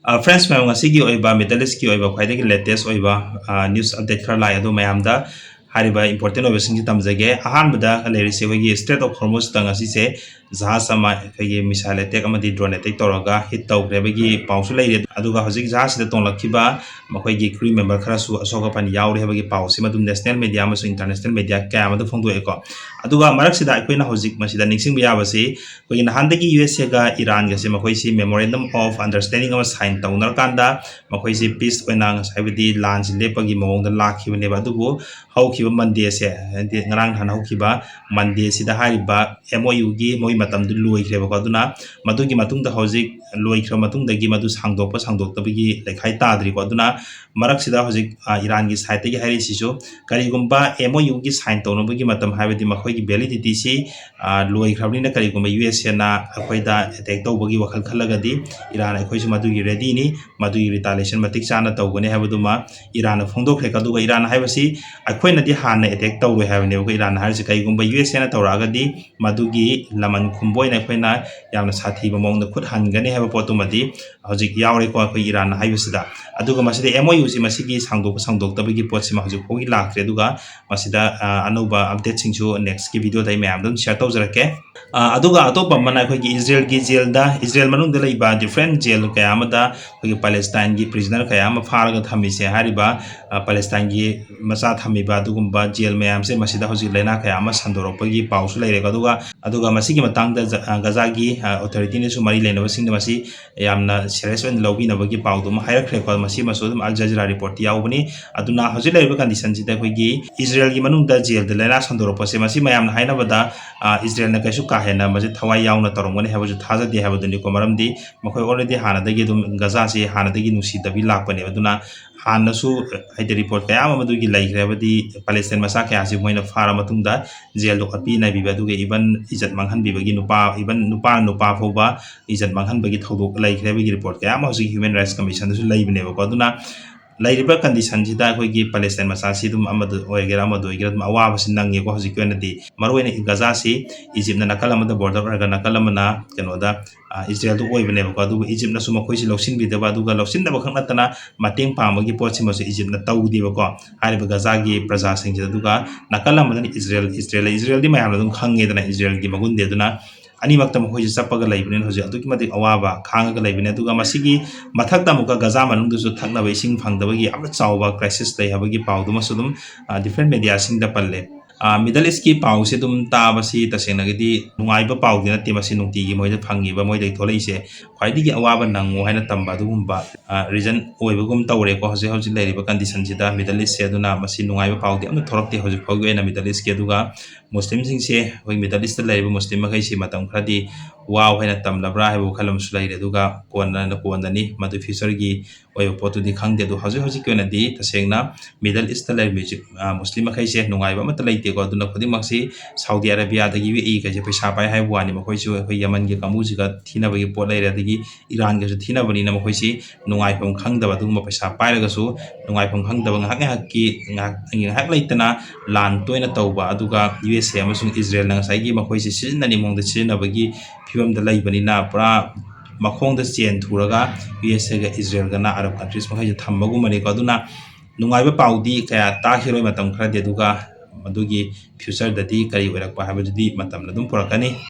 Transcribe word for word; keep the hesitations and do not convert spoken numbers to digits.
Friends ꯃꯌꯥꯝ, ꯉꯁꯤꯒꯤ ꯑꯣꯏꯕ ꯃꯤꯗꯜ ꯏꯁꯀꯤ ꯑꯣꯏꯕ ꯈ꯭ꯋꯥꯏꯗꯒꯤ ꯂꯦꯇꯦꯁ ꯑꯣꯏꯕ ꯅ꯭ꯌꯨꯁ ꯑꯞꯗꯦꯠ ꯈꯔ ꯂꯥꯛꯑꯦ, ꯑꯗꯣ ꯃꯌꯥꯝꯗ ꯍꯥꯏꯔꯤꯕ ꯏꯝꯄꯣꯔꯇꯦꯟ ꯑꯣꯏꯕꯁꯤꯡꯁꯤ ꯇꯝꯖꯒꯦ꯫ ꯑꯍꯥꯟꯕꯗ ꯂꯩꯔꯤꯁꯦ ꯑꯩꯈꯣꯏꯒꯤ ꯁ꯭ꯇ꯭ꯔꯦꯠ ꯑꯣꯐ ꯍꯣꯔꯃꯨꯖꯇ ꯉꯁꯤꯁꯦ ꯖꯍꯥꯖ ꯑꯃ ꯑꯩꯈꯣꯏꯒꯤ ꯃꯤꯁꯥꯏꯜ ꯑꯦꯇꯦꯛ ꯑꯃꯗꯤ ꯗ꯭ꯔꯣꯟ ꯑꯦꯇꯦꯛ ꯇꯧꯔꯒ ꯍꯤꯠ ꯇꯧꯈ꯭ꯔꯦ ꯍꯥꯏꯕꯒꯤ ꯄꯥꯎꯁꯨ ꯂꯩꯔꯤ꯫ ꯑꯗꯨꯒ ꯍꯧꯖꯤꯛ ꯖꯍꯥꯖꯁꯤꯗ ꯇꯣꯡꯂꯛꯈꯤꯕ ꯃꯈꯣꯏꯒꯤ ꯀ꯭ꯔꯨ ꯃꯦꯝꯕꯔ ꯈꯔꯁꯨ ꯑꯁꯣꯛ ꯑꯄꯟ ꯌꯥꯎꯔꯦ ꯍꯥꯏꯕꯒꯤ ꯄꯥꯎꯁꯤꯃ ꯑꯗꯨꯝ ꯅꯦꯁꯅꯦꯜ ꯃꯦꯗꯤꯌꯥ ꯑꯃꯁꯨꯡ ꯏꯟꯇꯔꯅꯦꯁꯅꯦꯜ ꯃꯦꯗꯤꯌꯥ ꯀꯌꯥ ꯑꯃꯗ ꯐꯣꯡꯗꯣꯛꯑꯦꯀꯣ꯫ ꯑꯗꯨꯒ ꯃꯔꯛꯁꯤꯗ ꯑꯩꯈꯣꯏꯅ ꯍꯧꯖꯤꯛ ꯃꯁꯤꯗ ꯅꯤꯡꯁꯤꯡꯕ ꯌꯥꯕꯁꯤ, ꯑꯩꯈꯣꯏꯒꯤ ꯅꯍꯥꯟꯗꯒꯤ ꯌꯨ ꯑꯦꯁ ꯑꯦꯒ ꯏꯔꯥꯟꯒꯁꯦ ꯃꯈꯣꯏꯁꯤ memorandum of understanding ꯑꯃ ꯁꯥꯏꯟ ꯇꯧꯅꯔꯀꯥꯟꯗ ꯃꯈꯣꯏꯁꯤ ꯄꯤꯁ ꯑꯣꯏꯅ ꯉꯁꯥꯏ, ꯍꯥꯏꯕꯗꯤ ꯂꯥꯟꯁꯤ ꯂꯦꯞꯄꯒꯤ ꯃꯑꯣꯡꯗ ꯂꯥꯛꯈꯤꯕꯅꯦꯕ꯫ ꯑꯗꯨꯕꯨ ꯍꯧꯈꯤꯕ ꯃꯟꯗꯦꯁꯦ, ꯍꯥꯏꯗꯤ ꯉꯔꯥꯡ ꯅꯍꯥꯟ ꯍꯧꯈꯤꯕ ꯃꯟꯗꯦꯁꯤꯗ ꯍꯥꯏꯔꯤꯕ ꯑꯦꯝ ꯑꯣ ꯌꯨꯒꯤ ꯃꯣꯏ ꯃꯇꯝꯗꯨ ꯂꯣꯏꯈ꯭ꯔꯦꯕꯀꯣ꯫ ꯑꯗꯨꯅ ꯃꯗꯨꯒꯤ ꯃꯇꯨꯡꯗ ꯍꯧꯖꯤꯛ ꯂꯣꯏꯈ꯭ꯔ ꯃꯇꯨꯡꯗꯒꯤ ꯃꯗꯨ ꯁꯥꯡꯗꯣꯛꯄ ꯁꯥꯡꯗꯣꯛꯇꯕꯒꯤ ꯂꯩꯈꯥꯏ ꯇꯥꯗ꯭ꯔꯤꯀꯣ꯫ ꯑꯗꯨꯅ ꯃꯔꯛꯁꯤꯗ ꯍꯧꯖꯤꯛ, ꯑ, ꯏꯔꯥꯟꯒꯤ ꯁꯥꯏꯠꯇꯒꯤ ꯍꯥꯏꯔꯛꯏꯁꯤꯁꯨ, ꯀꯔꯤꯒꯨꯝꯕ ꯑꯦꯝ ꯑꯣ ꯌꯨꯒꯤ ꯁꯥꯏꯟ ꯇꯧꯅꯕꯒꯤ ꯃꯇꯝ, ꯍꯥꯏꯕꯗꯤ ꯃꯈꯣꯏꯒꯤ ꯚꯦꯂꯤꯗꯤꯇꯤꯁꯤ, ꯑ, ꯂꯣꯏꯈ꯭ꯔꯕꯅꯤꯅ, ꯀꯔꯤꯒꯨꯝꯕ ꯌꯨ ꯑꯦꯁ ꯑꯦꯅ ꯑꯩꯈꯣꯏꯗ ꯑꯦꯇꯦꯛ ꯇꯧꯕꯒꯤ ꯋꯥꯈꯜ ꯈꯜꯂꯒꯗꯤ ꯏꯔꯥꯟ ꯑꯩꯈꯣꯏꯁꯨ ꯃꯗꯨꯒꯤ ꯔꯦꯗꯤꯅꯤ, ꯃꯗꯨꯒꯤ ꯔꯤꯇꯥꯂꯤꯌꯦꯁꯟ ꯃꯇꯤꯛ ꯆꯥꯅ ꯇꯧꯒꯅꯤ ꯍꯥꯏꯕꯗꯨꯃ ꯏꯔꯥꯟꯅ ꯐꯣꯡꯗꯣꯛꯈ꯭ꯔꯦ꯫ ꯑꯗꯨꯒ ꯏꯔꯥꯟ ꯍꯥꯏꯕꯁꯤ ꯑꯩꯈꯣꯏꯅꯗꯤ ꯍꯥꯟꯅ ꯑꯦꯇꯦꯛ ꯇꯧꯔꯣꯏ ꯍꯥꯏꯕꯅꯦꯕꯀꯣ꯫ ꯏꯔꯥꯟ ꯍꯥꯏꯔꯤꯁꯤ ꯀꯔꯤꯒꯨꯝꯕ ꯌꯨ ꯑꯦꯁ ꯑꯦꯅ ꯇꯧꯔꯛꯑꯒꯗꯤ ꯃꯗꯨꯒꯤ ꯂꯃꯟ ꯈꯨꯝꯕ ꯑꯣꯏꯅ ꯑꯩꯈꯣꯏꯅ ꯌꯥꯝꯅ ꯁꯥꯊꯤꯕ ꯃꯑꯣꯡꯗ ꯈꯨꯠ ꯍꯟꯒꯅꯤ ꯍꯥꯏꯕ ꯄꯣꯠꯇꯨꯃꯗꯤ ꯍꯧꯖꯤꯛ ꯌꯥꯎꯔꯦꯀꯣ ꯑꯩꯈꯣꯏ ꯏꯔꯥꯟ ꯍꯥꯏꯕꯁꯤꯗ꯫ ꯑꯗꯨꯒ ꯃꯁꯤꯗ ꯑꯦꯝ ꯑꯣ ꯌꯨꯁꯤ ꯃꯁꯤꯒꯤ ꯁꯥꯡꯗꯣꯛꯄ ꯁꯥꯡꯗꯣꯛꯇꯕꯒꯤ ꯄꯣꯠꯁꯤꯃ ꯍꯧꯖꯤꯛ ꯐꯥꯎꯒꯤ ꯂꯥꯛꯇ꯭ꯔꯦ꯫ ꯑꯗꯨꯒ ꯃꯁꯤꯗ, ꯑ, ꯑꯅꯧꯕ ꯑꯞꯗꯦꯠꯁꯤꯡꯁꯨ ꯅꯦꯛꯁꯀꯤ ꯚꯤꯗꯤꯑꯣꯗ ꯑꯩ ꯃꯌꯥꯝꯗ ꯑꯗꯨꯝ ꯁꯤꯌꯔ ꯇꯧꯖꯔꯛꯀꯦ꯫ ꯑ, ꯑꯗꯨꯒ ꯑꯇꯣꯞꯄ ꯑꯃꯅ ꯑꯩꯈꯣꯏꯒꯤ ꯏꯖꯔꯦꯜꯒꯤ ꯖꯦꯜꯗ, ꯏꯖꯔꯦꯜ ꯃꯅꯨꯡꯗ ꯂꯩꯕ ꯗꯤꯐ꯭ꯔꯦꯟ ꯖꯦꯜ ꯀꯌꯥ ꯑꯃꯗ ꯑꯩꯈꯣꯏꯒꯤ ꯄꯦꯂꯦꯁꯇꯥꯏꯟꯒꯤ ꯄ꯭ꯔꯤꯖꯅꯔ ꯀꯌꯥ ꯑꯃ ꯐꯥꯔꯒ ꯊꯝꯃꯤꯁꯦ, ꯍꯥꯏꯔꯤꯕ, ꯑ, ꯄꯦꯂꯦꯁꯇꯥꯏꯟꯒꯤ ꯃꯆꯥ ꯊꯝꯃꯤꯕ ꯑꯗꯨꯒꯨꯝꯕ ꯖꯦꯜ ꯃꯌꯥꯝꯁꯦ ꯃꯁꯤꯗ ꯍꯧꯖꯤꯛ ꯂꯥꯏꯅꯥ ꯀꯌꯥ ꯑꯃ ꯁꯟꯗꯣꯔꯛꯄꯒꯤ ꯄꯥꯎꯁꯨ ꯂꯩꯔꯦꯀꯣ꯫ ꯑꯗꯨꯒ, ꯑꯗꯨꯒ ꯃꯁꯤꯒꯤ ꯃꯇꯥꯡꯗ ꯖ-, ꯑ, ꯒꯖꯥꯒꯤ, ꯑ, ꯑꯣꯊꯣꯔꯤꯇꯤꯅꯁꯨ ꯃꯔꯤ ꯂꯩꯅꯕꯁꯤꯡꯗ ꯃꯁꯤ ꯌꯥꯝꯅ ꯁꯤꯔꯤꯌꯁ ꯑꯣꯏꯅ ꯂꯧꯕꯤꯅꯕꯒꯤ ꯄꯥꯎꯗꯨ ꯑꯃ ꯍꯥꯏꯔꯛꯈ꯭ꯔꯦꯀꯣ꯫ ꯃꯁꯤꯃꯁꯨ ꯑꯗꯨꯝ ꯑꯜ ꯖꯖꯤꯔꯥ ꯔꯤꯄꯣꯔꯠꯇ ꯌꯥꯎꯕꯅꯤ꯫ ꯑꯗꯨꯅ ꯍꯧꯖꯤꯛ ꯂꯩꯔꯤꯕ ꯀꯟꯗꯤꯁꯟꯁꯤꯗ ꯑꯩꯈꯣꯏꯒꯤ ꯏꯖꯔꯦꯜꯒꯤ ꯃꯅꯨꯡꯗ ꯖꯦꯜꯗ ꯂꯥꯏꯅꯥ ꯁꯟꯗꯣꯔꯛꯄꯁꯦ, ꯃꯁꯤ ꯃꯌꯥꯝꯅ ꯍꯥꯏꯅꯕꯗ, ꯑ, ꯏꯖꯔꯦꯜꯅ ꯀꯩꯁꯨ ꯀꯥ ꯍꯦꯟꯅ ꯃꯁꯤ ꯊꯋꯥꯏ ꯌꯥꯎꯅ ꯇꯧꯔꯝꯒꯅꯤ ꯍꯥꯏꯕꯁꯨ ꯊꯥꯖꯗꯦ ꯍꯥꯏꯕꯗꯨꯅꯤꯀꯣ꯫ ꯃꯔꯝꯗꯤ ꯃꯈꯣꯏ already ꯍꯥꯟꯅꯗꯒꯤ ꯑꯗꯨꯝ ꯒꯖꯥꯁꯤ ꯍꯥꯟꯅꯗꯒꯤ ꯅꯨꯡꯁꯤꯗꯕꯤ ꯂꯥꯛꯄꯅꯦꯕ꯫ ꯑꯗꯨꯅ ꯍꯥꯟꯅꯁꯨ, ꯍꯥꯏꯗꯤ, ꯔꯤꯄꯣꯔꯠ ꯀꯌꯥ ꯑꯃ ꯃꯗꯨꯒꯤ ꯂꯩꯈ꯭ꯔꯦ, ꯍꯥꯏꯕꯗꯤ ꯄꯦꯂꯦꯁꯇꯥꯏꯟ ꯃꯆꯥ ꯀꯌꯥꯁꯤ ꯃꯣꯏꯅ ꯐꯥꯔ ꯃꯇꯨꯡꯗ ꯖꯦꯜꯗ ꯑꯣꯠꯄꯤ ꯅꯩꯕꯤꯕ, ꯑꯗꯨꯒ ꯏꯚꯟ ꯏꯖꯠ ꯃꯥꯡꯍꯟꯕꯤꯕꯒꯤ, ꯅꯨꯄꯥ, ꯏꯚꯟ ꯅꯨꯄꯥꯅ ꯅꯨꯄꯥ ꯐꯥꯎꯕ ꯏꯖꯠ ꯃꯥꯡꯍꯟꯕꯒꯤ ꯊꯧꯗꯣꯛ ꯂꯩꯈ꯭ꯔꯦ ꯍꯥꯏꯕꯒꯤ ꯔꯤꯄꯣꯔꯠ ꯀꯌꯥ ꯑꯃ ꯍꯧꯖꯤꯛ ꯍ꯭ꯌꯨꯃꯦꯟ ꯔꯥꯏꯠꯁ ꯀꯃꯤꯁꯟꯗꯁꯨ ꯂꯩꯕꯅꯦꯕꯀꯣ꯫ ꯑꯗꯨꯅ ꯂꯩꯔꯤꯕ condition ꯁꯤꯗ ꯑꯩꯈꯣꯏꯒꯤ ꯄꯦꯂꯦꯁꯇꯥꯏꯟ ꯃꯆꯥꯁꯤ ꯑꯗꯨꯝ ꯑꯃꯗ ꯑꯣꯏꯒꯦꯔꯥ ꯑꯃꯗ ꯑꯣꯏꯒꯦꯔꯥ ꯑꯗꯨꯝ ꯑꯋꯥꯕꯁꯤ ꯅꯪꯉꯦꯀꯣ꯫ ꯍꯧꯖꯤꯛꯀꯤ ꯑꯣꯏꯅꯗꯤ ꯃꯔꯨꯑꯣꯏꯅ ꯒꯖꯥꯁꯤ ꯏꯖꯤꯞꯅ ꯅꯥꯀꯜ ꯑꯃꯗ border ꯑꯣꯏꯔꯒ ꯅꯥꯀꯜ ꯑꯃꯅ ꯀꯩꯅꯣꯗ, ꯑ, ꯏꯖꯔꯦꯜꯗ ꯑꯣꯏꯕꯅꯦꯕꯀꯣ꯫ ꯑꯗꯨꯕꯨ ꯏꯖꯤꯞꯅꯁꯨ ꯃꯈꯣꯏꯁꯤ ꯂꯧꯁꯤꯟꯕꯤꯗꯕ, ꯑꯗꯨꯒ ꯂꯧꯁꯤꯟꯗꯕ ꯈꯛ ꯅꯠꯇꯅ ꯃꯇꯦꯡ ꯄꯥꯡꯕꯒꯤ ꯄꯣꯠꯁꯤꯃꯁꯨ ꯏꯖꯤꯞꯅ ꯇꯧꯗꯦꯕꯀꯣ ꯍꯥꯏꯔꯤꯕ ꯒꯖꯥꯒꯤ ꯄ꯭ꯔꯖꯥꯁꯤꯡꯁꯤꯗ꯫ ꯑꯗꯨꯒ ꯅꯥꯀꯜ ꯑꯃꯗꯅ ꯏꯖꯔꯦꯜ, ꯏꯖꯔꯦꯜ, ꯏꯖꯔꯦꯜꯗꯤ ꯃꯌꯥꯝꯅ ꯑꯗꯨꯝ ꯈꯪꯉꯦꯗꯅ ꯏꯖꯔꯦꯜꯒꯤ ꯃꯒꯨꯟꯗꯤ꯫ ꯑꯗꯨꯅ ꯑꯅꯤꯃꯛꯇ ꯃꯈꯣꯏꯁꯦ ꯆꯞꯄꯒ ꯂꯩꯕꯅꯤꯅ ꯍꯧꯖꯤꯛ ꯑꯗꯨꯛꯀꯤ ꯃꯇꯤꯛ ꯑꯋꯥꯕ ꯈꯥꯡꯉꯒ ꯂꯩꯕꯅꯤ꯫ ꯑꯗꯨꯒ ꯃꯁꯤꯒꯤ ꯃꯊꯛꯇ ꯑꯃꯨꯛꯀ ꯒꯖꯥ ꯃꯅꯨꯡꯗꯁꯨ ꯊꯛꯅꯕ ꯏꯁꯤꯡ ꯐꯪꯗꯕꯒꯤ ꯌꯥꯝꯅ ꯆꯥꯎꯕ crisis ꯂꯩ ꯍꯥꯏꯕꯒꯤ ꯄꯥꯎꯗꯨꯃꯁꯨ ꯑꯗꯨꯝ, ꯑ, different media ꯁꯤꯡꯗ ꯄꯜꯂꯦ꯫ ꯑ, Middle East ꯀꯤ ꯄꯥꯎꯁꯦ ꯑꯗꯨꯝ ꯇꯥꯕꯁꯤ ꯇꯁꯦꯡꯅꯒꯤꯗꯤ ꯅꯨꯡꯉꯥꯏꯕ ꯄꯥꯎꯗꯤ ꯅꯠꯇꯦ꯫ ꯃꯁꯤ ꯅꯨꯡꯇꯤꯒꯤ ꯃꯣꯏꯗ ꯐꯪꯉꯤꯕ, ꯃꯣꯏꯗꯒꯤ ꯊꯣꯛꯂꯛꯏꯁꯦ ꯈ꯭ꯋꯥꯏꯗꯒꯤ ꯑꯋꯥꯕ ꯅꯪꯉꯨ ꯍꯥꯏꯅ ꯇꯝꯕ ꯑꯗꯨꯒꯨꯝꯕ, ꯑ, reason ꯑꯣꯏꯕꯒꯨꯝ ꯇꯧꯔꯦꯀꯣ ꯍꯧꯖꯤꯛ ꯍꯧꯖꯤꯛ ꯂꯩꯔꯤꯕ condition ꯁꯤꯗ Middle East ꯁꯦ꯫ ꯑꯗꯨꯅ ꯃꯁꯤ ꯅꯨꯡꯉꯥꯏꯕ ꯄꯥꯎꯗꯤ ꯑꯝꯇ ꯊꯣꯛꯂꯛꯇꯦ ꯍꯧꯖꯤꯛ ꯐꯥꯎꯒꯤ ꯑꯣꯏꯅ Middle East ꯀꯤ꯫ ꯑꯗꯨꯒ ꯃꯨꯁꯂꯤꯝꯁꯤꯡꯁꯦ, ꯑꯩꯈꯣꯏ Middle East ꯇ ꯂꯩꯔꯤꯕ ꯃꯨꯁꯂꯤꯝ ꯃꯈꯩꯁꯤ ꯃꯇꯝ ꯈꯔꯗꯤ ꯋꯥꯎ ꯍꯥꯏꯅ ꯇꯝꯂꯕ꯭ꯔꯥ ꯍꯥꯏꯕ ꯋꯥꯈꯜ ꯑꯃꯁꯨ ꯂꯩꯔꯦ꯫ ꯑꯗꯨꯒ ꯀꯣꯟꯅ, ꯀꯣꯟꯅꯅꯤ, ꯃꯗꯨ future ꯒꯤ ꯑꯣꯏꯕ ꯄꯣꯠꯇꯨꯗꯤ ꯈꯪꯗꯦ꯫ ꯑꯗꯣ ꯍꯧꯖꯤꯛ ꯍꯧꯖꯤꯛꯀꯤ ꯑꯣꯏꯅꯗꯤ ꯇꯁꯦꯡꯅ Middle East ꯇ ꯂꯩꯔꯤꯕ ꯃꯨꯁꯂꯤꯝ ꯃꯈꯩꯁꯦ ꯅꯨꯡꯉꯥꯏꯕ ꯑꯃꯠꯇ ꯂꯩꯇꯦꯀꯣ꯫ ꯑꯗꯨꯅ ꯈꯨꯗꯤꯡꯃꯛꯁꯤ ꯁꯥꯎꯗꯤ ꯑꯔꯥꯕꯤꯌꯥꯗꯒꯤ ꯌꯨ ꯑꯦ ꯏ ꯒꯁꯦ ꯄꯩꯁꯥ ꯄꯥꯏ ꯍꯥꯏꯕ ꯋꯥꯅꯤ, ꯃꯈꯣꯏꯁꯨ ꯑꯩꯈꯣꯏ ꯌꯃꯟꯒꯤ ꯀꯥꯡꯕꯨꯁꯤꯒ ꯊꯤꯅꯕꯒꯤ ꯄꯣꯠ ꯂꯩꯔꯦ, ꯑꯗꯒꯤ ꯏꯔꯥꯟꯒꯁꯨ ꯊꯤꯅꯕꯅꯤꯅ ꯃꯈꯣꯏꯁꯤ ꯅꯨꯡꯉꯥꯏꯐꯝ ꯈꯪꯗꯕ, ꯑꯗꯨꯒꯨꯝꯕ ꯄꯩꯁꯥ ꯄꯥꯏꯔꯒꯁꯨ ꯅꯨꯡꯉꯥꯏꯐꯝ ꯈꯪꯗꯕ, ꯉꯥꯏꯍꯥꯛ ꯉꯥꯏꯍꯥꯛꯀꯤ, ꯉꯥꯏꯍꯥꯛ, ꯉꯥꯏꯍꯥꯛ ꯂꯩꯇꯅ ꯂꯥꯟ ꯇꯣꯏꯅ ꯇꯧꯕ, ꯑꯗꯨꯒ ꯌꯨ ꯑꯦꯁ ꯑꯦ ꯑꯃꯁꯨꯡ ꯏꯖꯔꯦꯜꯅ ꯉꯁꯥꯏꯒꯤ ꯃꯈꯣꯏꯁꯤ ꯁꯤꯖꯤꯟꯅꯅꯤꯡ ꯃꯑꯣꯡꯗ ꯁꯤꯖꯤꯟꯅꯕꯒꯤ ꯐꯤꯕꯝꯗ ꯂꯩꯕꯅꯤꯅ ꯄꯨꯔꯥ ꯃꯈꯣꯡꯗ ꯆꯦꯟ ꯊꯨꯔꯒ ꯌꯨ ꯑꯦꯁ ꯑꯦꯒ ꯏꯖꯔꯦꯜꯒꯅ ꯑꯔꯕ countries ꯃꯈꯩꯁꯦ ꯊꯝꯕꯒꯨꯝꯕꯅꯤꯀꯣ꯫ ꯑꯗꯨꯅ ꯅꯨꯡꯉꯥꯏꯕ ꯄꯥꯎꯗꯤ ꯀꯌꯥ ꯇꯥꯈꯤꯔꯣꯏ ꯃꯇꯝ ꯈꯔꯗꯤ, ꯑꯗꯨꯒ ꯃꯗꯨꯒꯤ future ꯗꯗꯤ ꯀꯔꯤ ꯑꯣꯏꯔꯛꯄ ꯍꯥꯏꯕꯗꯨꯗꯤ ꯃꯇꯝꯅ ꯑꯗꯨꯝ ꯄꯨꯔꯛꯀꯅꯤ꯫